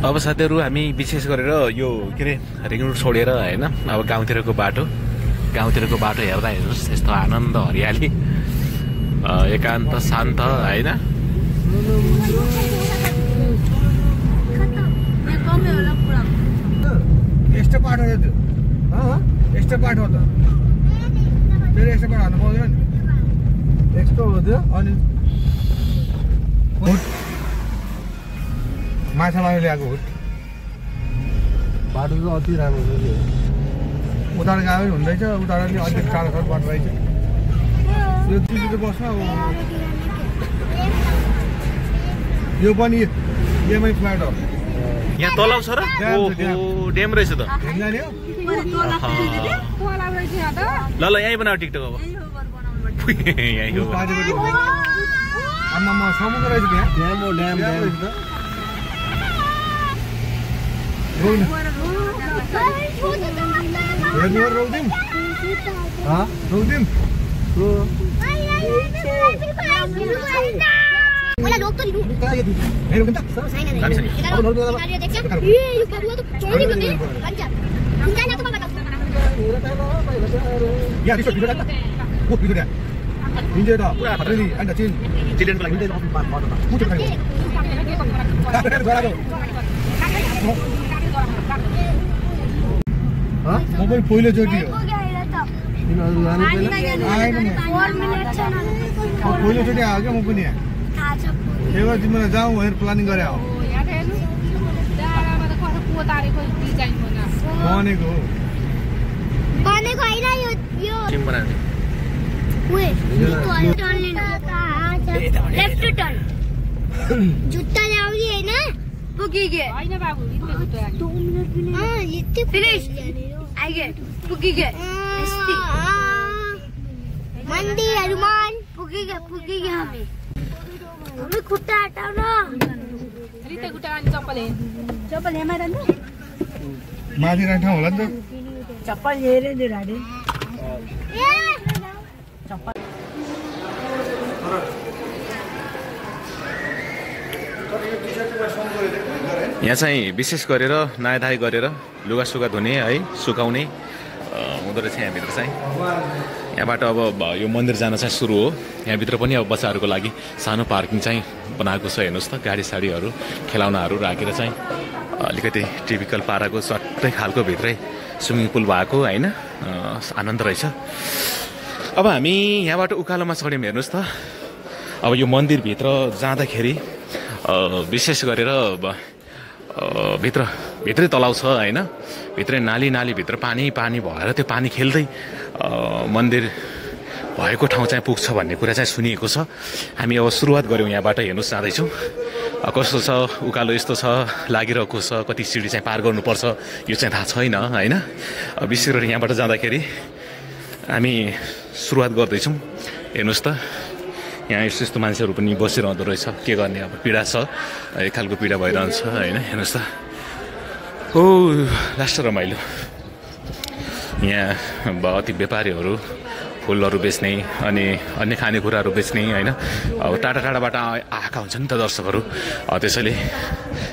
अब साथीहरू हामी विशेष गरेर यो के अरे रिङ रोड छोडेर होइन अब गाउँतिरको बाटो हेर्दा हेर्नुहोस् यस्तो आनन्द हरियाली एकान्त शान्त होइन यस्तो पाठ हो त्यो यस्तो पाठ हो त फेरि यस्तो पाठ हाल्नु पाउँदैन नि यस्तो हो त्यो अनि माछा मार्नु ल्याएको हुट बाटो चाहिँ अति राम्रो छ त्यो उतार गयो हुँदैछ उतारले अलिक टाढो टाढो बाटो रहेछ यो दिल्ली बस्छ यो पनि एमआई फ्ल्याट हो यहाँ तलाउ छ र ड्याम रहेछ त ल यहीँ बनाऊ टिकटक अब यहीँ हो आम्मा समुद्र रहेछ त्यहाँ ड्याम हो ड्याम रहेछ त रोक्दिम रोक्दिम मलाई लोक त लु कहाँ यति हेर रोक्दिम त छैन अब नरोक्दा गाडी देख्छ ए यो बबुवा त चोरी गर्दै भन्छ हुँदैन त मलाई या रिसो भिडियो राख्दा ओ भिडियो राख हिँड्दै त पुरा खतरनी अन्त चिल्ड्रेनको लागि हिँड्दै कुचो खायो म पनि पहिलोचोटि हो पहिलोचोटि आयो क्या म पनि यहाँ एउटा तिमीलाई जाउँ भनेर प्लानिङ गरे हो बनेको हो बनेको हैन यो टिम बनाउने लेफ्ट टर्न जुत्ता ल्याउने हैन पुगिगे हैन बाबु इतने 2 मिनेट भी नहीं इतने फिनिश आई गेट पुगिगे मंडी हनुमान पुगिगे हमें खुट्टा हटाऊ न रिते खुट्टा अनि चप्पल हेमा रहनु माथि राख्न ठाउँ होला नि त चप्पल हेरे दे राडे चप्पल यहाँ चाहिँ विशेष गरेर नुहाइ गरेर लुगासुगा धुने है सुकाउने हुँदो रहेछ यहाँभित्र चाहिँ यहाँबाट अब यो मन्दिर जान चाहिँ सुरु हो यहाँभित्र पनि अब बच्चाहरूको लागि सानो पार्किङ चाहिँ बनाएको छ हेर्नुहोस् त गाडी साडीहरू खेलाउनाहरू राखेर चाहिँ अलिकति टिपिकल पाराको चट्टै खालको भित्रै स्विमिङ पुल भएको होइन आनन्द रहेछ अब हामी यहाँबाट उकालोमा चढ्यौँ हेर्नुहोस् त अब यो मन्दिरभित्र जाँदाखेरि विशेष गरेर भित्रै तलाउ छ होइन भित्रै नालीभित्र पानी भएर त्यो पानी खेल्दै मन्दिर भएको ठाउँ चाहिँ पुग्छ भन्ने कुरा चाहिँ सुनिएको छ हामी अब सुरुवात गऱ्यौँ यहाँबाट हेर्नुहोस् जाँदैछौँ कस्तो छ उकालो यस्तो छ लागिरहेको छ कति सिडी चाहिँ पार गर्नुपर्छ यो चाहिँ थाहा छैन होइन विशेष गरी यहाँबाट जाँदाखेरि हामी सुरुवात गर्दैछौँ हेर्नुहोस् त यहाँ यस्तो यस्तो मान्छेहरू पनि बसिरहँदो रहेछ के गर्ने अब पीडा छ एक खालको पीडा भइरहन्छ होइन हेर्नुहोस् त ओ लास्ट रमाइलो यहाँ अति व्यापारीहरू फुलहरू बेच्ने अनि अन्य खानेकुराहरू बेच्ने होइन अब टाढाबाट आएका हुन्छ नि त दर्शकहरू त्यसैले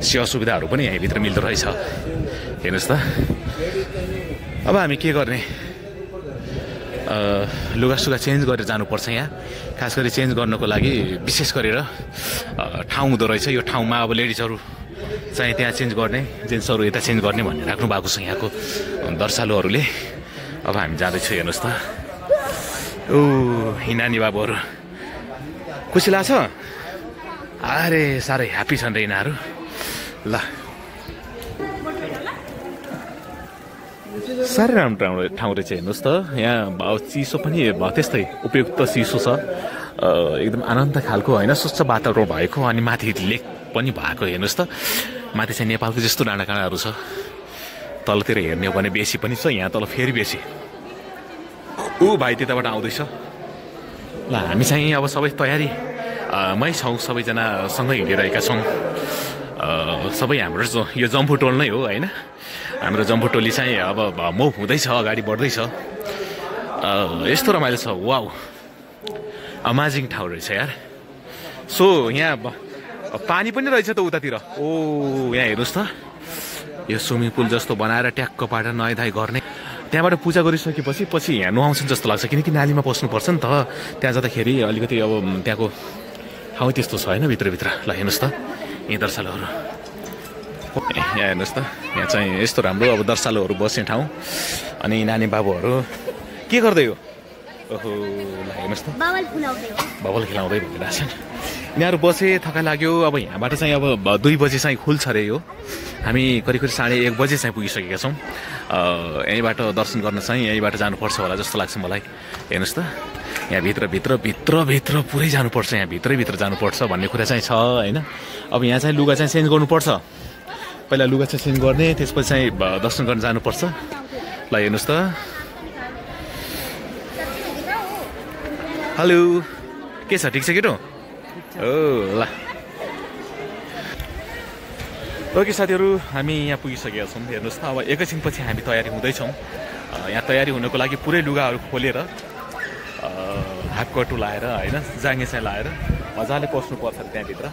सेवा सुविधाहरू पनि यहीँभित्र मिल्दो रहेछ हेर्नुहोस् त अब हामी के गर्ने लुगासुगा चेन्ज गरेर जानुपर्छ यहाँ खास गरी चेन्ज गर्नको लागि विशेष गरेर ठाउँ हुँदो रहेछ यो ठाउँमा अब लेडिजहरू चाहिँ त्यहाँ चेन्ज गर्ने जेन्ट्सहरू यता चेन्ज गर्ने भन्ने राख्नु भएको छ यहाँको दर्शालुहरूले अब हामी जाँदैछौँ हेर्नुहोस् त ओ हिनानी बाबुहरू खुसी लाग्छ अरे साह्रै ह्याप्पी छन् रे यिनीहरू ल साह्रै राम्रो ठाउँ रहेछ हेर्नुहोस् त यहाँ चिसो पनि त्यस्तै उपयुक्त चिसो छ एकदम आनन्द खालको होइन स्वच्छ वातावरण भएको अनि माथि लेक पनि भएको हेर्नुहोस् त माथि चाहिँ नेपालको जस्तो डाँडाकाँडाहरू छ तलतिर हेर्ने हो भने बेसी पनि छ यहाँ तल फेरि बेसी ऊ भाइ त्यताबाट आउँदैछ ल हामी चाहिँ अब सबै तयारी मै छौँ सबैजना सँगै हिँडिरहेका छौँ सबै हाम्रो यो जम्फू टोल नै हो होइन हाम्रो जम्फू टोली चाहिँ अब मुभ हुँदैछ अगाडि बढ्दैछ यस्तो रमाइलो छ वाउ अमेजिङ ठाउँ रहेछ यार सो यहाँ पानी पनि रहेछ त उतातिर। ओ यहाँ हेर्नुहोस् त, यो स्विमिङ पुल जस्तो बनाएर ट्याक्क पारेर नुहाइधुवाइ गर्ने। त्यहाँबाट पूजा गरिसकेपछि पछि यहाँ नुहाउँछन् जस्तो लाग्छ, किनकि नालीमा पस्नुपर्छ नि त। त्यहाँ जाँदाखेरि अलिकति अब त्यहाँको ठाउँ त्यस्तो छ होइन भित्रभित्र। ल हेर्नुहोस् त यी दर्शालुहरू, यहाँ हेर्नुहोस् त, यहाँ चाहिँ यस्तो राम्रो अब दर्शालुहरू बस्ने ठाउँ। अनि नानी बाबुहरू के गर्दै हो? ओहो ल हेर्नुहोस् त, बबल खेलाउँदै भइरहेछन्। यिनीहरू बसे, थका लाग्यो। अब यहाँबाट चाहिँ अब 2 बजे चाहिँ खुल्छ अरे यो। हामी करिब 1:30 बजे चाहिँ पुगिसकेका छौँ। यहीँबाट दर्शन गर्न चाहिँ यहीँबाट जानुपर्छ होला जस्तो लाग्छ मलाई। हेर्नुहोस् त यहाँ भित्र पुरै जानुपर्छ, यहाँ भित्रैभित्र जानुपर्छ भन्ने कुरा चाहिँ छ होइन। अब यहाँ चाहिँ लुगा चाहिँ चेन्ज गर्नुपर्छ, पहिला लुगा चाहिँ चेन्ज गर्ने, त्यसपछि चाहिँ दर्शन गर्न जानुपर्छ। ल हेर्नुहोस् त, हेलो के छ, ठिक छ केटो? ओ ल ओके साथीहरू, हामी यहाँ पुगिसकेका छौँ। हेर्नुहोस् त, अब एकैछिनपछि हामी तयारी हुँदैछौँ। यहाँ तयारी हुनको लागि पुरै लुगाहरू खोलेर हाफ कटु लाएर होइन, जाङ्गे चाहिँ लाएर मजाले पस्नुपर्छ त्यहाँभित्र।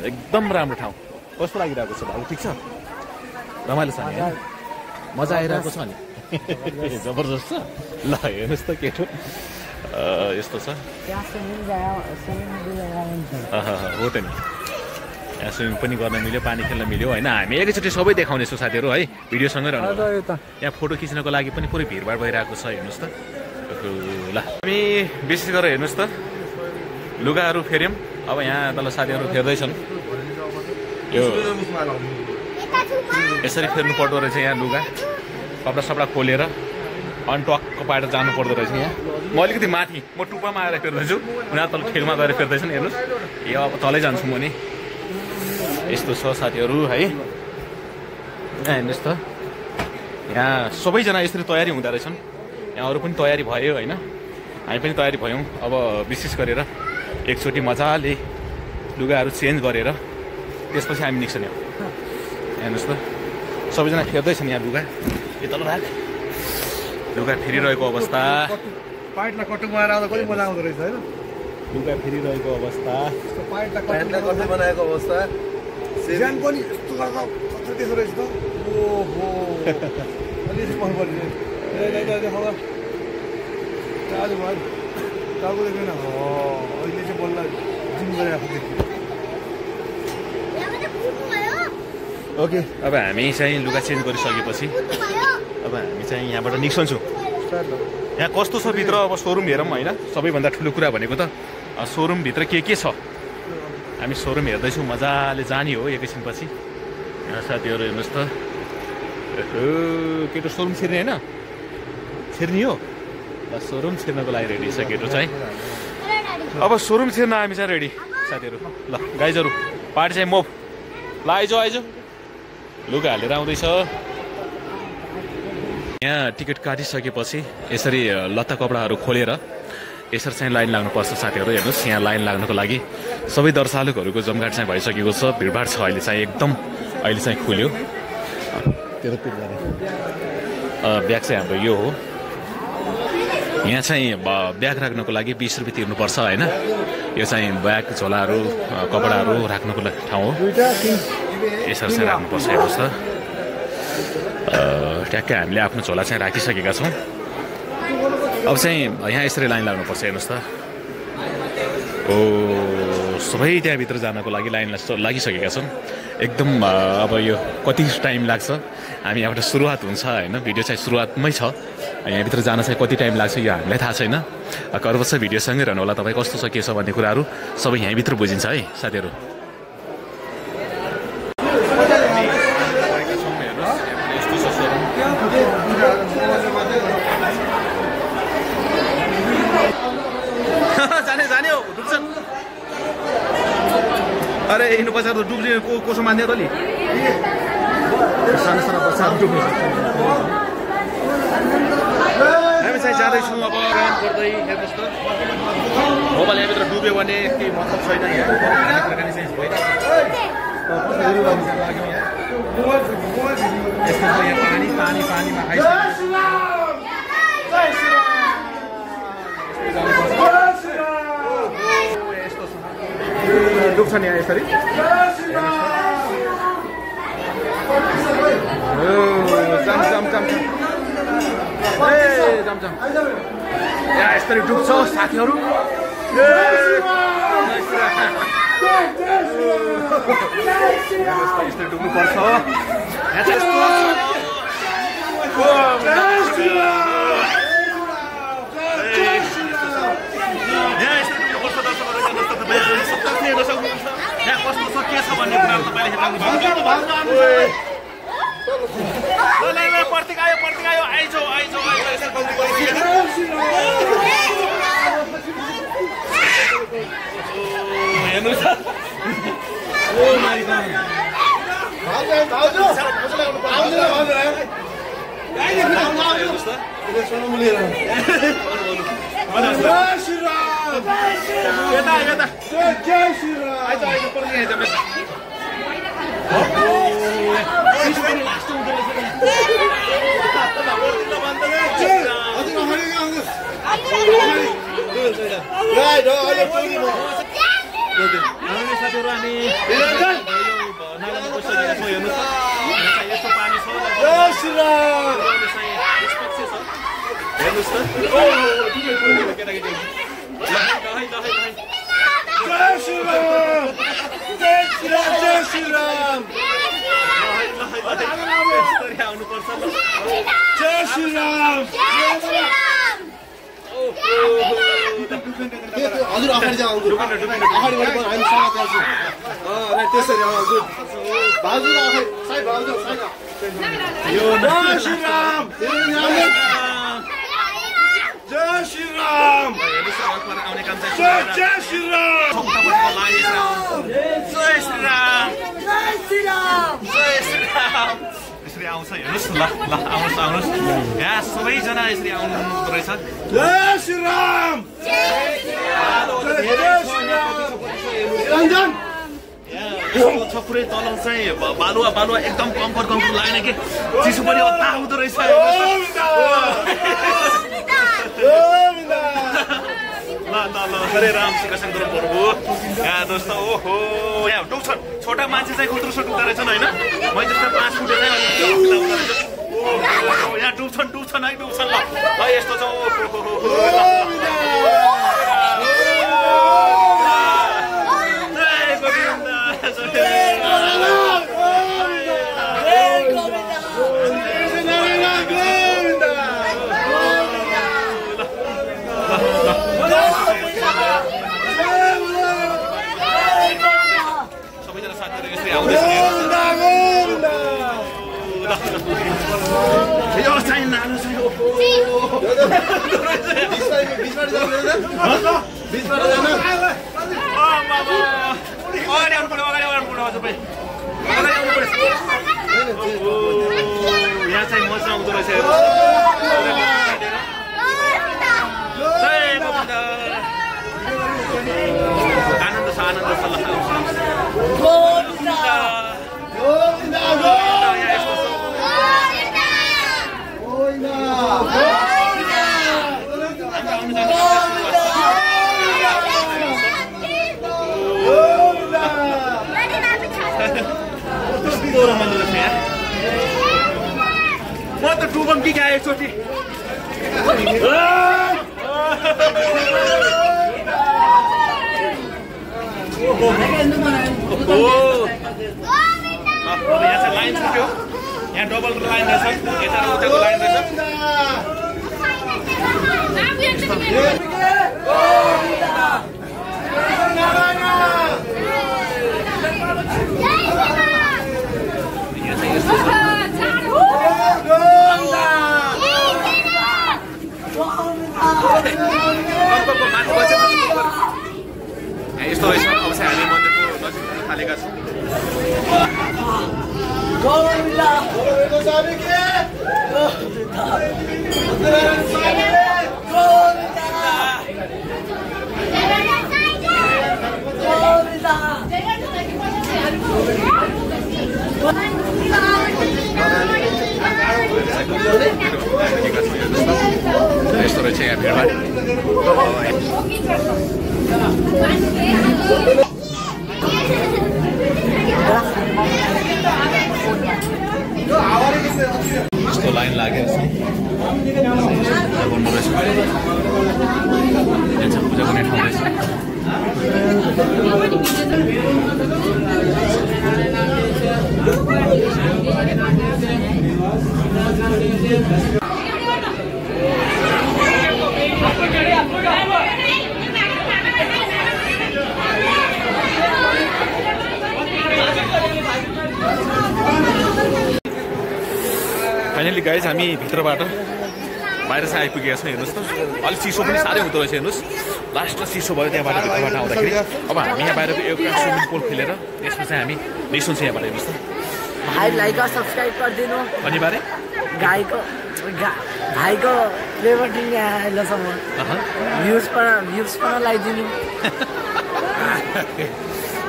एकदम राम्रो ठाउँ। कस्तो लागिरहेको छ भाइ? ठिक छ, रमाइलो छ नि, मजा आइरहेको छ नि? जबरजस्त छ। ल हेर्नुहोस् त केटो, यस्तो छ। हो त नि, यहाँ स्विमिङ पनि गर्न मिल्यो, पानी खेल्न मिल्यो होइन। हामी एकैचोटि सबै देखाउनेछौँ साथीहरू है, भिडियोसँगै रहनु। यहाँ फोटो खिच्नको लागि पनि पुरै भिडभाड भइरहेको छ, हेर्नुहोस् त। ल हामी विशेष गरेर हेर्नुहोस् त लुगाहरू फेर्यौँ। अब यहाँ तल साथीहरू फेर्दैछन्। यो यसरी फेर्नु पर्दो रहेछ यहाँ, लुगा कपडा सपडा खोलेर अनि टक्क पाएर जानु पर्दो रहेछ यहाँ। म अलिकति माथि, म टुप्पामा आएर फेर्दैछु, उनीहरू तल खेलमा गएर फेर्दैछन्। हेर्नुहोस् यो अब तलै जान्छु म नि। यस्तो छ साथीहरू है, यहाँ हेर्नुहोस् त, यहाँ सबैजना यसरी तयारी हुँदो रहेछन्। यहाँ अरू पनि तयारी भयो होइन, हामी पनि तयारी भयौँ। अब विशेष गरेर एकचोटि मजाले लुगाहरू चेन्ज गरेर त्यसपछि हामी निस्कने हो। हेर्नुहोस् त सबैजना फेर्दैछन् यहाँ लुगा। यो तल भाग लुगा फेरिरहेको अवस्था, पाइटलाई कटु बनाएर आउँदा कति मजा आउँदो रहेछ होइन। लुगा फेरिरहेको अवस्था, पाइटलाई कटु बनाएको अवस्था, ज्यान पनि यस्तो गरेर कस्तो त्यसो रहेछ त। ओहो अलिकति पढ्नु पर्ने देखाउँदा चालु भयो, टाउको देख्दैन। अहिले चाहिँ बल्ल जिम गरिरहेको थियो। ओके अब हामी चाहिँ लुगा चेन्ज गरिसकेपछि अब हामी चाहिँ यहाँबाट निस्कन्छौँ। यहाँ कस्तो छ भित्र अब सोरुम हेरौँ होइन। सबैभन्दा ठुलो कुरा भनेको त सोरुमभित्र के छ। हामी सोरुम हेर्दैछौँ, मजाले जाने हो एकैछिनपछि। यहाँ साथीहरू हेर्नुहोस् त, केटो सोरुम छिर्ने होइन, छिर्ने हो। ल सोरुम छिर्नको लागि रेडी छ केटो चाहिँ। अब सोरुम छिर्न हामी चाहिँ रेडी साथीहरू। ल गाइजहरू पार्टी चाहिँ मोभ। ल आइज लुगा हालेर आउँदैछ। यहाँ टिकट काटिसकेपछि यसरी लत्ता कपडाहरू खोलेर यसरी चाहिँ लाइन लाग्नुपर्छ साथीहरू। हेर्नुहोस् यहाँ लाइन लाग्नको लागि सबै दर्शकहरूको जमघाट चाहिँ भइसकेको छ, भिडभाड छ अहिले चाहिँ एकदम। अहिले चाहिँ खुल्यो। ब्याग चाहिँ हाम्रो यो हो। यहाँ चाहिँ ब्याग राख्नको लागि 20 रुपियाँ तिर्नुपर्छ होइन। यो चाहिँ ब्याग झोलाहरू कपडाहरू राख्नुको ठाउँ हो। यसरी चाहिँ राख्नुपर्छ। हेर्नुहोस् त ट्याक्कै हामीले आफ्नो झोला चाहिँ राखिसकेका छौँ। अब चाहिँ यहाँ यसरी लाइन लाग्नुपर्छ। हेर्नुहोस् त ओ सबै त्यहाँभित्र जानको लागि लाइन लागिसकेका छन् एकदम। अब यो कति टाइम लाग्छ, हामी यहाँबाट सुरुवात हुन्छ होइन, भिडियो चाहिँ सुरुवातमै छ। यहाँभित्र जान चाहिँ कति टाइम लाग्छ यो हामीलाई थाहा छैन। कर्बस भिडियोसँगै रहनु होला, तपाईँ कस्तो छ के छ भन्ने कुराहरू सबै यहीँभित्र बुझिन्छ है साथीहरू। जाने हो डुब्छ। अरे हिँड्नु पछाडि त डुब्ने कसो मान्ने त नि सानो सानो बच्चाहरू डुब्नु। हामी चाहिँ जाँदैछौँ अब काम गर्दै। हेर्नुहोस् त मोबाइल यहाँभित्र डुब्यो भने केही मतलब छैन। यहाँ कुराकानी चाहिँ पानीमा डुब्छ नि यहाँ यसरी यहाँ यसरी डुब्छ साथीहरू यस्तै डुब्नुपर्छ यहाँ कस्तो छ के छ भन्ने कुरा तपाईँले हेर्नु पर्तिक आयो आइजो हेर्नुहोस् हजुर अगाडि जाऊ अगाडिबाट हामी स्वागत गर्छौँ त्यसरी गुड भाउजू साइड भाउजू साइड यो जय श्री राम जय श्री राम आउने काम चाहिँ जय श्री राम जय श्री राम जय श्री राम यसरी आउँछ हेर्नुहोस् ल आउनुहोस् यहाँ सबैजना यसरी आउनु रहेछ जय श्री राम रञ्जन छपुरै तल चाहिँ बालुवा एकदम कम्फर्ट लागेन कि चिसो पनि अत्ता आउँदो रहेछ ल हरे राम सिंह प्रभु यहाँ दोस्तो ओहो यहाँ डुब्छन् छोटा मान्छे चाहिँ खुत्रो डुब्दो रहेछन् होइन मैले जस्तो 5 फुट यहाँ डुब्छन् है डुब्छन् ल यस्तो छ यहाँ चाहिँ मजा आउँदो रहेछ आनन्द छ म त डुबम कि क्या एकचोटि यहाँ चाहिँ लाइन छुट्यो यहाँ डबल लाइन रहेछ यता र उताको लाइन रहेछ यस्तो रहेछ अब चाहिँ हामी मन्दिरको नजिक थालेका छौँ यस्तो रहेछ यहाँ भिडभाड फाइनली गाइज हामी भित्रबाट बाहिर चाहिँ आइपुगेका छौँ। हेर्नुहोस् त अलिक चिसो पनि साह्रै हुँदो रहेछ। हेर्नुहोस् लास्टमा चिसो भयो त्यहाँबाट भित्रबाट आउँदाखेरि। अब हामी यहाँ बाहिर एउटा स्विमिङ पुल खेलेर त्यसमा चाहिँ हामी निस्किन्छौँ यहाँबाट। हेर्नुहोस् त भाइ लाइक और सब्सक्राइब गरिदिनु अनिवार्य भाइको फ्लेभर ड्रिङ्क अहिलेसम्म भ्युज पनि लगाइदिनु।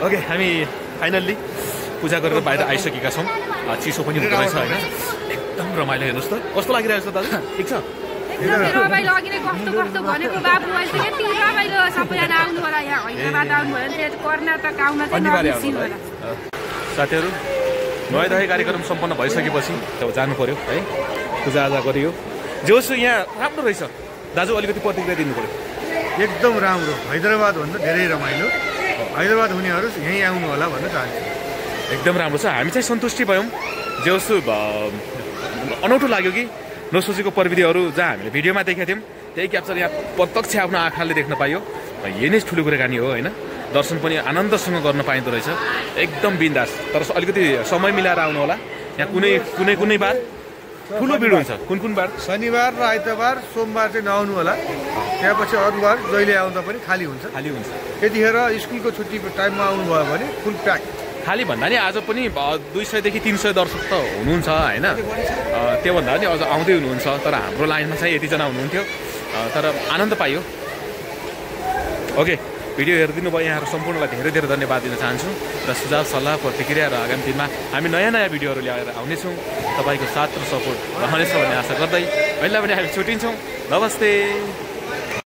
ओके हामी फाइनल्ली पूजा गरेर बाहिर आइसकेका छौँ। चिसो पनि हुँदो रहेछ होइन। एकदम रमाइलो। हेर्नुहोस् त कस्तो लागिरहेको छ दाजु ठिक छ? रमाइलो अघि नै कस्तो कस्तो भनेको बाबु अहिले यति रमाइलो सबैजना आउनु होला यहाँ हैदराबाद आउनु भयो भने कर्नाटक आउन चाहिँ होला। साथीहरू नुहाइधुवाइ कार्यक्रम सम्पन्न भइसकेपछि अब जानु पर्यो है। पूजाआजा गरियो जे होस् यहाँ राम्रो रहेछ। दाजु अलिकति प्रतिक्रिया दिनु पर्यो। एकदम राम्रो। हैदराबाद भन्दा धेरै रमाइलो। हैदराबाद हुनेहरू यहीँ आउनु होला भन्न चाहन्छु। एकदम राम्रो छ। हामी चाहिँ सन्तुष्टि भयौँ। जे होस् अनौठो लाग्यो कि नसोचेको प्रविधिहरू जहाँ हामीले भिडियोमा देखेका थियौँ त्यही क्याप्चर यहाँ प्रत्यक्ष आफ्नो आँखाले देख्न पाइयो। यही नै ठुलो कुराकानी हो होइन। दर्शन पनि आनन्दसँग गर्न पाइँदो रहेछ एकदम बिन्दास। तर अलिकति समय मिलाएर आउनु होला। यहाँ कुनै बार ठुलो भिड हुन्छ। कुन बार? शनिबार र आइतबार सोमबार चाहिँ नआउनु होला। त्यहाँपछि अरू बार जहिले आउँदा पनि खाली हुन्छ। त्यतिखेर स्कुलको छुट्टीको टाइममा आउनुभयो भने फुल प्याक। खाली भन्दा नि आज पनि 200 देखि 300 दर्शक त हुनुहुन्छ होइन। त्योभन्दा पनि अझ आउँदै हुनुहुन्छ। तर हाम्रो लाइनमा चाहिँ यतिजना हुनुहुन्थ्यो। तर आनन्द पाइयो। ओके भिडियो हेरिदिनु भयो यहाँहरू सम्पूर्णलाई धेरै धेरै धन्यवाद दिन चाहन्छु। र सुझाव सल्लाह प्रतिक्रिया र आगामी दिनमा हामी नयाँ भिडियोहरू ल्याएर आउनेछौँ। तपाईँको साथ र सपोर्ट रहनेछ भन्ने आशा गर्दै अहिले पनि हामी छुट्टिन्छौँ। नमस्ते।